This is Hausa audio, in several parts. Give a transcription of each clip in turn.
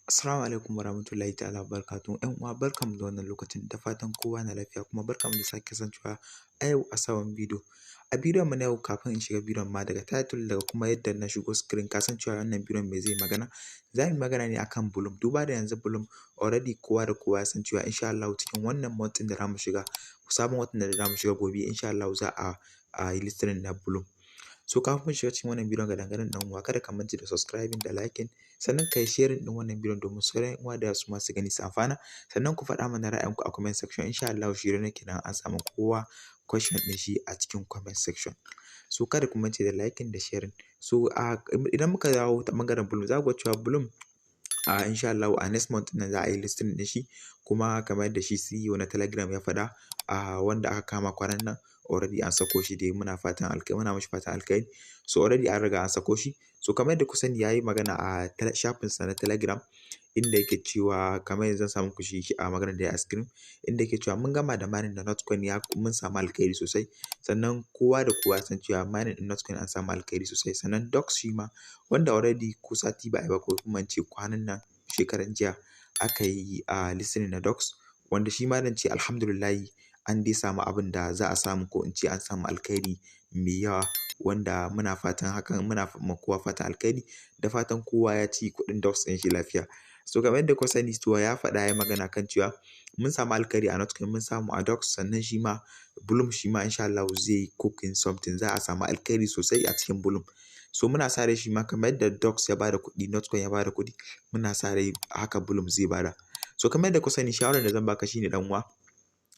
Assalamu alaikum warahmatullahi ta'ala wabarakatuhu. ‘Yan uwa, barkanmu da wannan lokacin, da fatan kowa na lafiya, kuma barkanmu da sake kasancewa a yau a sabon bidiyo. A bidiyon mu na yau, kafin in shiga bidiyon ma, daga title daga kuma yadda na shigo screen ka san cewa wannan bidiyon me zai magana. Za mu yi magana ne akan Blum. Duba da yanzu Blum already kowa da kowa ya san cewa insha Allahu cikin wannan month ɗin da za mu shiga, sabon watan da za mu shiga gobe, insha Allahu za a yi listing na Blum. So kafin mu shiga cikin wannan bidiyon gadan-gadan, ɗan uwa, kada ka mance da subscribing da liking, sannan ka yi sharing ɗin wannan bidiyon domin sauran ‘yan uwa da su ma su gani su amfana. Sannan ku faɗa mana ra'ayinku a comment section. Insha Allahu shirye nake na an samu kowa question ɗin shi a cikin comment section. So kada ku mance da liking da sharing. So idan muka dawo ta ɓangaren Blum, za ku ga cewa Blum a insha Allahu a next month nan za a yi listing ɗin shi. Kuma kamar yadda shi CEO na Telegram ya faɗa, a wanda aka kama kwanan nan, already an sako shi dai, muna fatan alkhairi, muna mishi fatan alkhairi. So already an riga an sako shi. So kamar yadda ku sani, ya yi magana a shafinsa na Telegram inda yake cewa, kamar yanzu zan sa muku shi a maganar da ya a screen, inda yake cewa mun gama da mining da Notcoin, ya mun samu alkhairi sosai. Sannan kowa da kowa ya san cewa mining ɗin Notcoin an samu alkhairi sosai. Sannan Dogs shi ma, wanda already ko sati ba a yi ba, ko kuma in ce kwanan nan, shekaran jiya aka yi a listing na Dogs, wanda shi ma zan ce alhamdulillahi an dai samu abin da za a samu, ko in ce an samu alkhairi mai yawa, wanda muna fatan hakan, muna ma kowa fatan alkhairi, da fatan kowa ya ci kuɗin Dogs ɗin shi lafiya. So kamar yadda kuka sani, to ya faɗa, ya magana kan cewa mun samu alkhairi a Notcoin, mun samu a Dogs, sannan shi ma Blum shi ma insha Allahu zai yi cooking something, za a samu alkhairi sosai a cikin Blum. So muna sa rai shi ma kamar yadda Dogs ya bada kuɗi, Notcoin ya bada kuɗi, muna sa rai haka Blum zai bada. So kamar yadda kuka sani, shawarar da zan baka shine, ɗan uwa,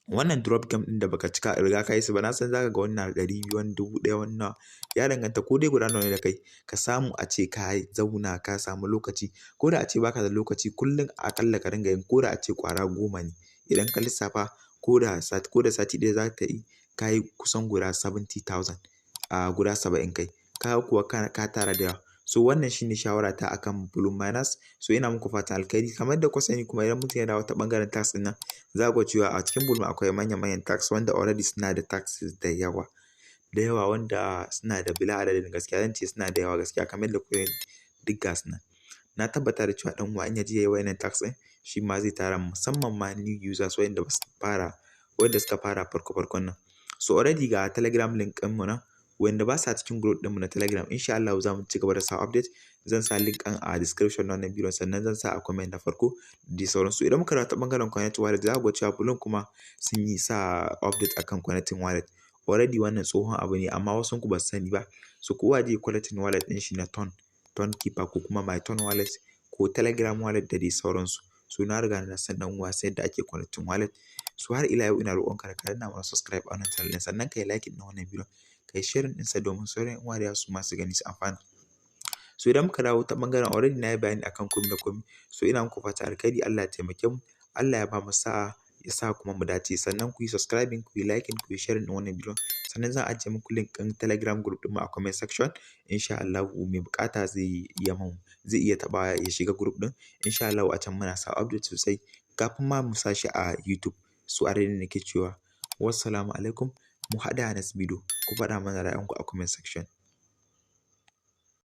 wannan drop game ɗin da baka cika riga ka yi su ba, na san zaka ga wannan 200, wani 1000, wannan ya danganta, ko dai guda nawa ne da kai, ka samu a ce ka zauna ka samu lokaci. Ko da a ce baka da lokaci kullum, aƙalla ka ringa yin ko da a ce ƙwara 10 ne. Idan ka lissafa, ko da sati 1 za ta yi, ka yi kusan guda 70,000, a guda 70 kai ka kuwa ka tara da yawa. So wannan shine shawara ta akan Blum Miners. So ina muku fatan alkhairi. Kamar yadda kuka sani kuma, idan mutum ya dawo ta bangaren task din nan, za ku cewa a cikin Blum akwai manyan manyan task, wanda already suna da tasks da yawa da yawa, wanda suna da bila adadin gaskiya, zan ce suna da yawa gaskiya. Kamar yadda kuka duk ga su nan, na tabbata da cewa dan uwa in ya je yayi wayannan task din, shi ma zai tara, musamman ma new users wayanda ba su fara, wanda suka fara farko farkon nan. So already ga Telegram link ɗin mu nan, wanda ba sa cikin group ɗinmu na Telegram, insha Allah za mu ci gaba da sa update. Zan sa link ɗin a description na wannan bidiyon, sannan zan sa a comment na farko da sauransu. Idan muka dawo ta ɓangaren connect wallet, za ku ga cewa Blum kuma sun yi sa update akan connecting wallet. Already wannan tsohon abu ne, amma wasu ku ba su sani ba. So kowa zai connecting wallet ɗin shi na Ton, Tonkeeper, ko kuma My Ton wallet, ko Telegram wallet, da dai sauransu. So na riga na san dan uwa sai yadda ake connecting wallet. So har ila yau ina roƙonka da ka danna mana subscribe a wannan channel ɗin, sannan ka yi like ɗin wannan bidiyon, ka yi sharing ɗinsa domin sauran 'yan uwa da su masu gani su amfana. So idan muka dawo ta ɓangaren, already na yi bayani akan komai da komai. So ina muku fata alkhairi, Allah ya taimake mu, Allah ya ba mu sa'a, ya sa kuma mu dace. Sannan ku yi subscribing, ku yi liking, ku yi sharing ɗin wannan bidiyon. Sannan zan ajiye muku link ɗin Telegram group ɗin mu a comment section. Insha Allahu mai buƙata zai iya taɓawa ya shiga group ɗin. Insha Allahu a can muna sa update sosai kafin ma mu sa shi a YouTube. So a nake cewa wassalamu alaikum, mu haɗa a next video. Ku faɗa mana ra'ayinku a comment section.